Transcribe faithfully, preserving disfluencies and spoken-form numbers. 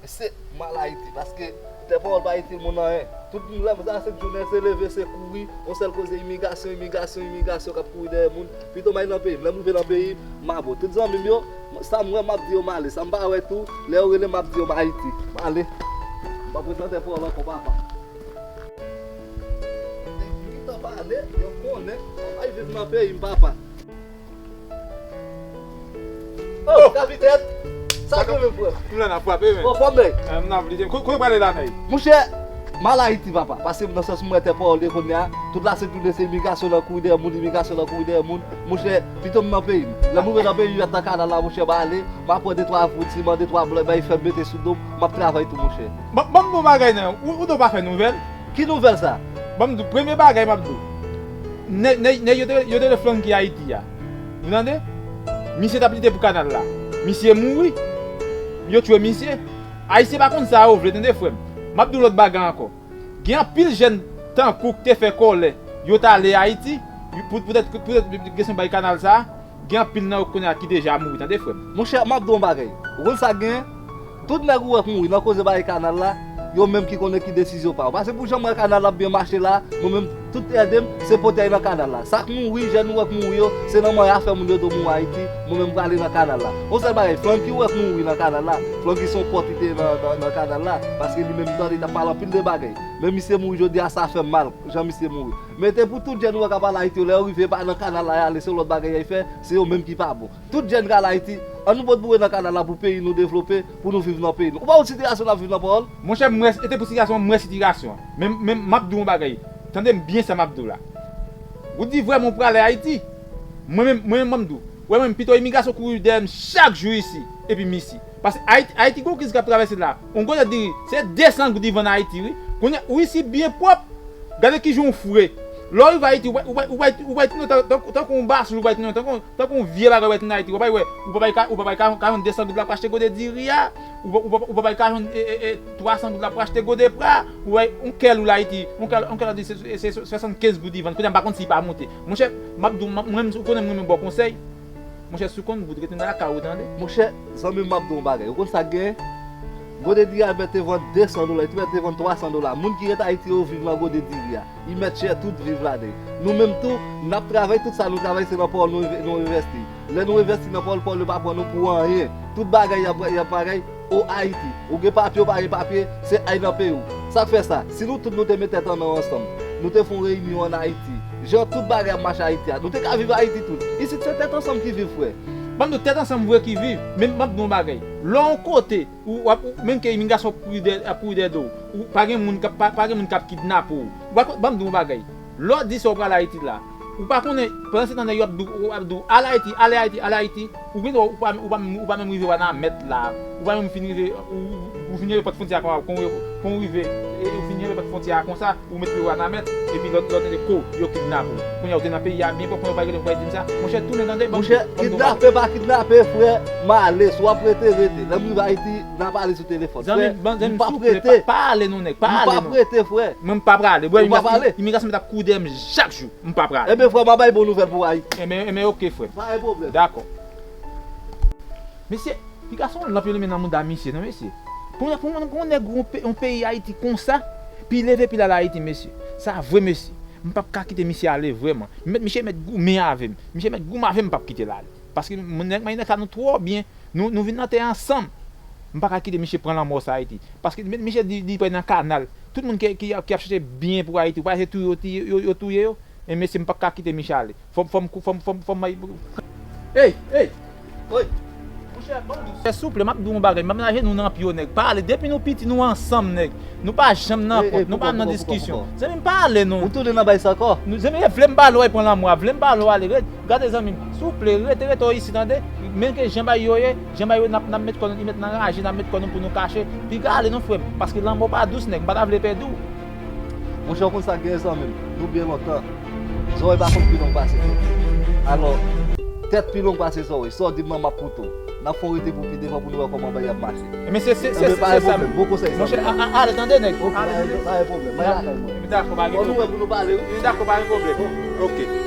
Se m al Ayiti, paske tè pawòl pa itil moun anyen. Tout moun lè m sa se jounen, se leve, se kouri, yon sèl koze imigrasyon, imigrasyon, imigrasyon k ap kouri dèyè moun. Pito m al nan peyi m. Lè m rive nan peyi m, m a bon. Tout zanmi m yo, sa m wè m ap di yo m ale. Sa m pa wè tou, lè yo rele m ap di yo m Ayiti. M ale. M p ap ret nan tè pawòl ankò, papa. Nèg yo gentan pale, yo konnen, m ap al viv nan peyi m, papa. Oh, kapitèn! Sa k rive, frè? M la n ap frape, men. Anfòm, nèg? Eh, m nan vle, kote w prale la, nèg? Monchè, m al Ayiti, papa. Pase m nan sans m wè tè pawòl de kounye a. Tout la se tounen se imigrasyon nan kouri dèyè moun, imigrasyon nan kouri dèyè moun. Monchè, pito m nan peyi m. Lè m rive nan peyi m, y ap nan kanal la, monchè, m ale. M ap pran de twa vout siman, de twa blòk, bay fè m mete sou do m. M ap travay tou, monchè. Ban, ban m di w yon bagay, non. Ou, ou do pa fè nouvèl? Ki nouvèl sa? Ban m di w, premye bagay m ap di w. Nèg, nèg, nèg yo te, yo te rele Flanky Ayiti a. Ou tande? Misye t ap lite pou kanal la. Misye mouri. Yo tchwe misye. Ayisyen pa konn sa yo vle, tande, frè m. M ap di w lòt bagay ankò. Gen anpil jèn tankou w k te fè kòlè. Yo t ale Ayiti. Pou, poutèt, poutèt kesyon bay kanal sa a. Gen anpil nan yo kounye a ki deja mouri, tande, frè m. Monchè, m ap di w yon bagay. Ou konn sa k genyen? Tout nèg ou wè k mouri nan koze bagay kanal la, yo menm ki konnen ki desizyon pa yo. Pase pou jan m wè kanal la ap byen mache la, mwen menm, tout èd m, se pote y nan kanal la. Sa k mouri, jèn ou wè k mouri yo, se nan manyen afè moun yo do mouri Ayiti, mwen menm m prale nan kanal la. Yon sèl bagay, Flanky ou wè k mouri nan kanal la, Flanky se yon pòt li te nan, nan, nan kanal la, paske li menm tande, li t ap pale anpil de bagay. Men misye mouri jodi a, sa fè m mal, jan misye mouri. Men te pou tout jèn ou wè k ap al Ayiti yo, lè yo rive, pa nan kanal la y ale, se yon lòt bagay y al fè, se yo menm ki pa bon. Tout jèn k al Ayiti, ann nou pot boure nan kanal la pou peyi nou devlope, pou nou viv nan peyi nou. Ou pa wè sitiyasyon n ap viv nan pawòl? Monchè, m wè, e te pou sitiyasyon an, m wè sitiyasyon an. Men, men m ap di w yon bagay. Tande m byen sa m ap di w la. Ou di vrèman ou prale Ayiti. Mwen menm, mwen menm, ban m di w. Wè mwen, pito imigrasyon kouri dèyè m chak jou isi, epi m isi. Paske Ayiti, Ayiti gen yon kriz k ap travèse la. On gwo diri, se de san goud li vann Ayiti, wi. Kounye a, ou isi byen pwòp. Gade kijan w fre. Lè w rive Ayiti, ou bay, ou bay, ou bay, ou bay tounen tan-, tan-, tankou yon basoul, ou bay tounen tankou, tankou yon vye bagay, ou bay tounen Ayiti. Ou pa bay, wè, ou pa bay ka, ou pa bay ka, ka jwenn de san goud la pou achte gode diri a. Ou pa, ou pa, ou pa bay ka jwenn, e, e, e, twa san goud la pou achte gode pra. Ou bay yon kèl ou la Ayiti. Yon kèl, yon kèl la di se, se, se swasannkenz goud li vann. Kounye a m pa konn si li pa monte. Monchè, m ap di w, m ap, mwen menm, ou konnen mwen renmen ba w konsèy. Monchè, si w konn goud, rete nan lakay ou, tande. Monchè, zanmi m, m ap di w yon bagay. Ou konn sa k genyen? Gode diri a mèt te vann de san dola, li te mèt te vann twa san dola. Moun ki ret Ayiti yo viv nan gode diri a. Li mèt chè, tout viv ladan l. Nou menm tou, n ap travay, tout sa nou travay, se nan pawòl nou enve-, nou envèsti. Lè nou envèsti nan pawòl, pawòl yo pa pran nou pou anyen. Tout bagay y ap, y ap bagay, o Ayiti. Ou gen papye, ou pa gen papye, se ay nan peyi w. Sa k fè sa? Si nou tout nou te met tèt ansanm, nou te fè yon reyinyon ann Ayiti, jan tout bagay ap mache Ayiti a, nou te ka viv Ayiti tout. Isit se tèt ansanm ki viv, frè. Ban m di w, tèt ansanm vre ki viv, men m ap di w yon bagay. Lè w yon kote, ou, w ap, ou, menm ke imigrasyon ap kouri dè, ap kouri dèyè do w, ou pa gen moun k ap, pa, pa gen moun k ap kidnape w. Ou pa konn, ban m di w yon bagay. Lè w di sa w pral Ayiti la, ou pa konnen, pandan se tan nèg yo ap di w, ap di w, al Ayiti, al Ayiti, al Ayiti, ou gen dwa, ou pa, ou pa, ou pa menm rive Wanament la, ou pa menm fin rive, ou, ou, ou fin rive pòt fwontyè a konsa, kon, kon w rive, e, ou fin rive pòt fwontyè a konsa, ou met pye w Wanament, epi lòt, lòt de ko, yo kidnape w. Kounye a, ou te nan peyi a byen pwòp, kounye a, ou pa rele m, ou pa di m sa. Monchè, tounen tande, ban m, monchè, ban m di w bagay. Kidnape, pa kidnape, frè, m ale, si w ap rete, rete. Lè m rive Ayiti, n a pale sou telefòn. Zanmi, frè, ban, zanmi, m p ap souple, rete. Pa, pa ale non, nèg, pa ale non. M p ap rete, frè. Mwen, m pa prale. Ou pa prale? Imigrasyon, imigrasyon mèt ap kouri dèyè m chak jou. M pa prale. Ebyen, frè, m a bay bon nouvèl pou Ayiti. Ebyen, ebyen, oke, frè. Pa gen pwoblèm. Dakò. Mesye, piga se yon lanp yo limen nan mouda misye, non, mesye. Pou, pou, pou yon nèg yon pe-, yon peyi Ayiti konsa, pi leve, pi l al Ayiti, mesye. Sa vre, mesye. M p ap ka kite misye ale vrèman. M mèt, misye mèt goumen avè m. Misye mèt goumen avè m, m p ap kite l ale. Paske moun nèg, nèg sa nou twò byen. Nou, nou vin nan tè ansanm. M pa ka kite misye pran lanmò sa Ayiti. Paske mi-, misye di, di li pral nan kanal. Tout moun ki, ki, ki ap chèche byen pou Ayiti, ou pa se touye yo, touye yo, yo touye yo. E mesye, m p ap ka kite misye ale. Fò m, fò m, fò m, fò m, fò m bay. Ey, ey! Ey! Monchè, ban m di w, souple, m ap di w yon bagay. M ap menaje nou nan pye w, nèg. Pa ale. Depi nou piti, nou ansanm, nèg. Nou pa janm nan kont, nou pa nan diskisyon. Zanmi m, pa ale non. Ou tounen nan bay sa ankò? Nou, zanmi, vle m pa ale, w al pran lanmò a, vle m pa ale, w ale, ret. Gade zanmi m, souple, rete, rete w isi, tande. Menm ke jan bagay yo ye, jan bagay yo, n ap, n ap met kò nou, li met nan raje, n ap met kò nou pou nou kache. Piga ale non, frè m, paske lanmò pa dous, nèg, m pa ta vle pèdi w. Monchè, w konn sa k genyen, zanmi m, nou byen lontan. Zòrèy pa konn pi long pase tèt. Alò, tèt pi long pase zòrèy. Sa w di m nan, m ap koute w. N ap fè yon rete pou pi devan pou nou wè kòman bagay ap mache. Ebyen, se, se, se, se sa. Bon konsèy, zanmi m. Monchè, a, a, ale, tande, nèg. Ok, pa gen pwoblèm. Mwen lakay mwen. Dakò, pa gen pwoblèm. Fò nou wè pou nou pale, wi. Dakò, pa gen pwoblèm. Ok.